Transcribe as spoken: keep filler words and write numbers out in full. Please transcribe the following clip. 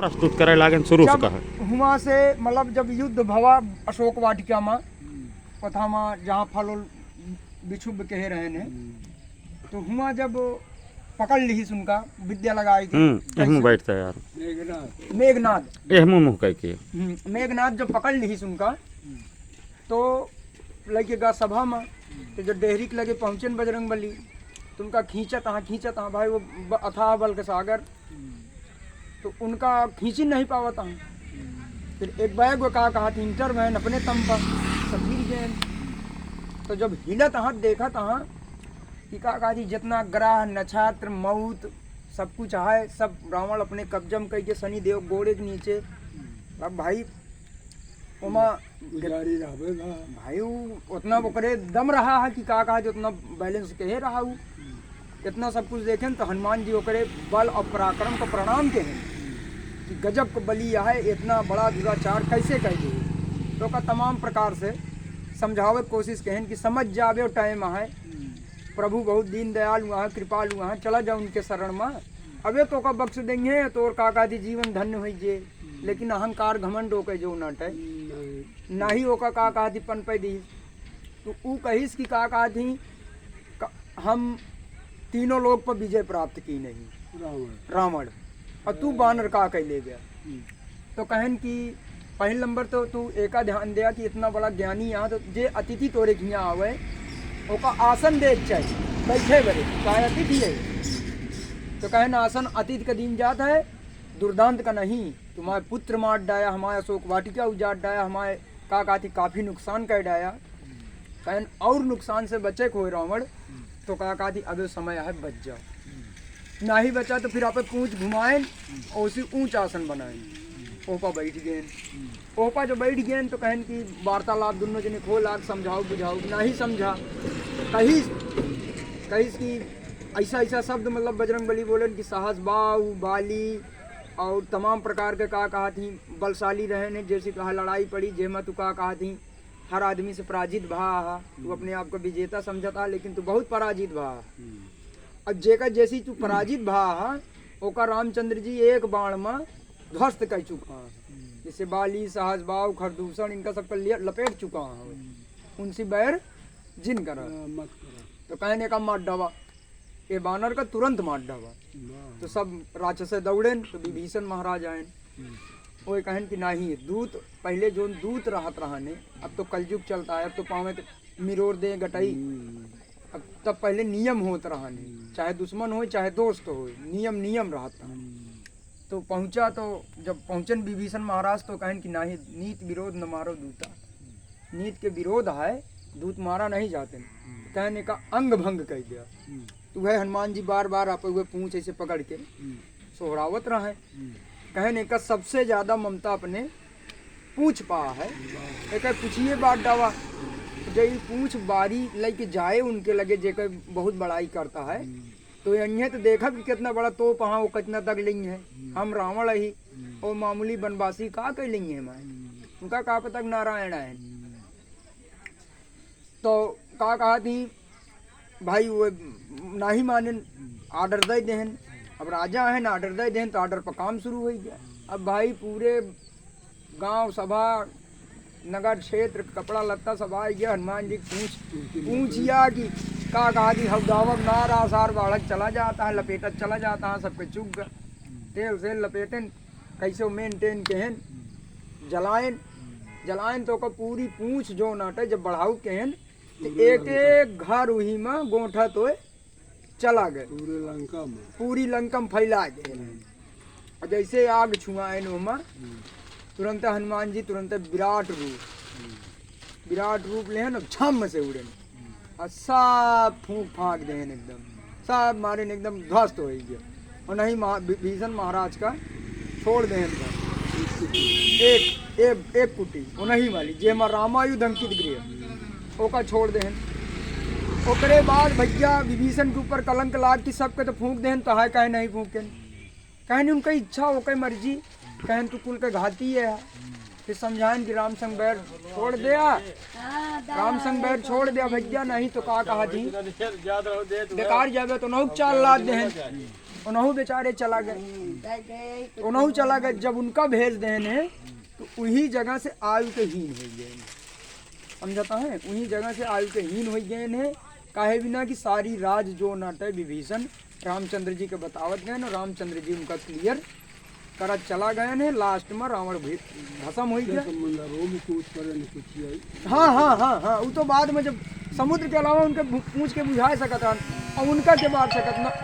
प्रस्तुत करे लागेन शुरू से जब कहा। हुआं से, मतलब, जब युद्ध भवा अशोक वाटिका मा, कथा मा जहाँ फल उल बिछुब कहे रहे ने, तो हुआं जब पकड़ लिहिस उनका विद्या लगाई के, हम्म, एहमू कैसे? बैठता है यार। मेघनाद। मेघनाद। एहमू मुँह कह के। हम्म, मेघनाद जब पकड़ लिहिस उनका, तो लइके गा सभा मा, तो जब डेहरी के लगे पहुँचेन बजरंग बली, तो उनका खींचत हाँ, खींचत हाँ, भाई, वो ब-, अथाह बल के सागर, तो उनका खींची नहीं पावत हाँ। फिर एक बैग वो का कहा थी, इंटर में अपने तम पर, सब गिर गए। तो जब हिलत हाँ, देखत हाँ कि का कहा थी, जितना ग्रह, नक्षत्र, मौत, सब कुछ है, सब रावण अपने कब्जा में कइके शनि देव गोड़े के नीचे। अब भाई, ओमा पुजारी रहबे बा। भाई, उ उतना ओकरे दम रहा है कि का कहा, जो उतना बैलेंस कहे रहा उ। इतना सब कुछ देखेन तो हनुमान जी ओकरे बल और पराक्रम को प्रणाम कहेन कि गजब को बली है, इतना बड़ा दुराचार कैसे कर दे। तो ओका तमाम प्रकार से समझावे के कोशिश कहेन कि समझ जाबे, टाइम है। प्रभु बहुत दीन दयालु हैं, कृपालु हैं, चला जा उनके शरण में। अबे तो का बख्श देंगे, तोर का कहा थी जीवन धन्य होई जे। लेकिन अहंकार घमंड ओके जो ना टै। नहीं। ना ही ओका का कहा थी पनपे दी। तो ऊ कहिस कि का कहा थी, क-, हम तीनों लोक पर विजय प्राप्त की नहीं। रावण। रावण। और तू बानर का कह ले गया। हम्म। तो कहन कि पहिल नंबर तो तू एका ध्यान दिया कि इतना बड़ा ज्ञानी यहाँ, तो जे अतिथि तोरे के यहाँ आवे, ओका आसन दे के चाहिए, बैठे बरे, चाहे अतिथि है। तो कहन आसन अतिथि का दीन जात है, दुर्दांत का नहीं। तुम्हारे पुत्र मार डाया, हमारे अशोक वाटिका उजाड़ डाया, हमारे का कहा थी काफी नुकसान कर डाया। कहन और नुकसान से बचे को रावण, तो का कहा थी अबे समय है, बच जाओ। ना ही बचा तो फिर आपे पूंछ घुमाएन और उसी ऊंच आसन बनाएन। ओपा बैठ गए। ओपा जो बैठ गए तो कहन कि वार्तालाप दोनों जने खो लाग, समझाओ बुझाओ, ना ही समझा। कहिस, कहिस कि ऐसा, ऐसा शब्द, मतलब, बजरंग बली बोलेन कि सहस बाहु बाली और तमाम प्रकार के का कहा थी बलशाली रहे ने, जैसे कहा लड़ाई पड़ी, जेमा तू का कहा थी हर आदमी से पराजित भा हा, तू हम्म। अपने आप को विजेता समझत हा, लेकिन तू बहुत पराजित भा हा। हम्म। अब जेकर जैसी तू पराजित भा हा, ओकर रामचंद्र जी एक बाण में ध्वस्त कर चुका है। हम्म। जैसे बाली, सहस बाहु, खरदूषण, इनका सबका लिया, लपेट चुका है। हम्म। उनसे बैर जिन करा। हाँ, मत करा। तो कहने का मार डावा। ए बानर का तुरंत मार डावा। वाह। तो सब राक्षस दौड़ेन, तो विभीषण महाराज आएन। हम्म। वो कहन कि नाही, दूत, पहले जोन दूत रहत रहने, अब तो कलयुग चलता है, अब तो पावे तो मिरोर दे गटई। हम्म। अब तब पहले नियम होत रहने, हम्म। चाहे दुश्मन होय, चाहे दोस्त होय, नियम, नियम रहत रहने। हम्म। तो पहुँचा तो जब पहुँचन विभीषण महाराज तो कहन कि नाही, नीत विरोध न मारो दूता। नीत के विरोध है, दूत मारा नहीं जाते। हम्म। कहने का अंग भंग कर दिया। हम्म। तो वह हनुमान जी बार बार आप वह पूंछ ऐसे पकड़ के हम्म। सोहरावत रहे। हम्म। कहने का सबसे ज्यादा ममता अपने पूंछ पा है। वाह। एक पूछिए बात डावा। तो जब ये पूंछ बारी लेके जाए उनके लगे, जेकर बहुत बड़ाई करता है, हम्म। तो यहीं तो देखब कि कितना बड़ा तोप हाँ, वो कितना तक लेंगे है। हम्म। हम रावण ही, हम्म। और मामूली वनवासी का कर लेंगे हमारे। हम्म। उनका का पता कि नारायण है। हम्म। तो का कहा थी भाई, वो नाही मानेन, हम्म। ऑर्डर दे देहन। अब राजा है ना, ऑर्डर दे देहन तो ऑर्डर पर काम शुरू हो गया। अब भाई पूरे गांव सभा, नगर क्षेत्र, कपड़ा लत्ता सब आ गया। हनुमान जी पूछ, पूछिया कि का कहा कि हवदावक नार आसार बाढ़क चला जाता है, लपेटत चला जाता है, सबके चुग गए। तेल सेल लपेटेन, कैसे मेंटेन केहन, जलाएन, जलाएन तो ओकर पूरी पूछ जो नाटे जब बढ़ाऊ केहन, तो पूरे एक लंका। एक घर उही में गोंठा तो चला गए। पूरे लंका में। पूरी लंका में फैला गए। हम्म। और जैसे आग छुआएन ओमा, हम्म। तुरंत हनुमान जी तुरंत विराट रूप, हम्म। विराट रूप लेहन और झम से उड़ेन। हम्म। और सब फूंक फांक देहन एकदम, सब मारेन एकदम ध्वस्त हो गया। और नहीं महा-, भीषण महाराज का छोड़ देहन था। एक, एक, एक कुटी, वो नहीं वाली, जे हमार रामायुध अंकित गृह, ओका छोड़ देहन। ओकरे बाद भैया विभीषण के ऊपर कलंक लाग के सबके तो फूंक देहन, तो हाय काहे नहीं फूंकेन? कहन उनका इच्छा, ओके मर्जी, कहन तू कुल के घाती है। फिर समझाएन कि राम संग बैर छोड़ दिया, राम संग बैर छोड़ दिया भैया, नहीं तो का कहा थी, बेकार जाबे तो नौक चाल लाद देहन। उनहू बेचारे चला गए। उनहू चला गए, जब उनका भेज देन है तो उही जगह से आयु के हीन होइ गए हैं। समझता है, उही जगह से आयु के हीन होइ गए हैं। काहे बिना कि सारी राज जो नाटे विभीषण रामचंद्र जी के बतावत गए और रामचंद्र जी उनका क्लियर करत चला गए हैं। लास्ट में रावण भी भस्म होइ गया। हाँ हाँ हाँ हाँ, वो तो बाद में जब समुद्र के अलावा उनके भू- पूछ के बुझा सकत रहन और उनका के मार सकत ना,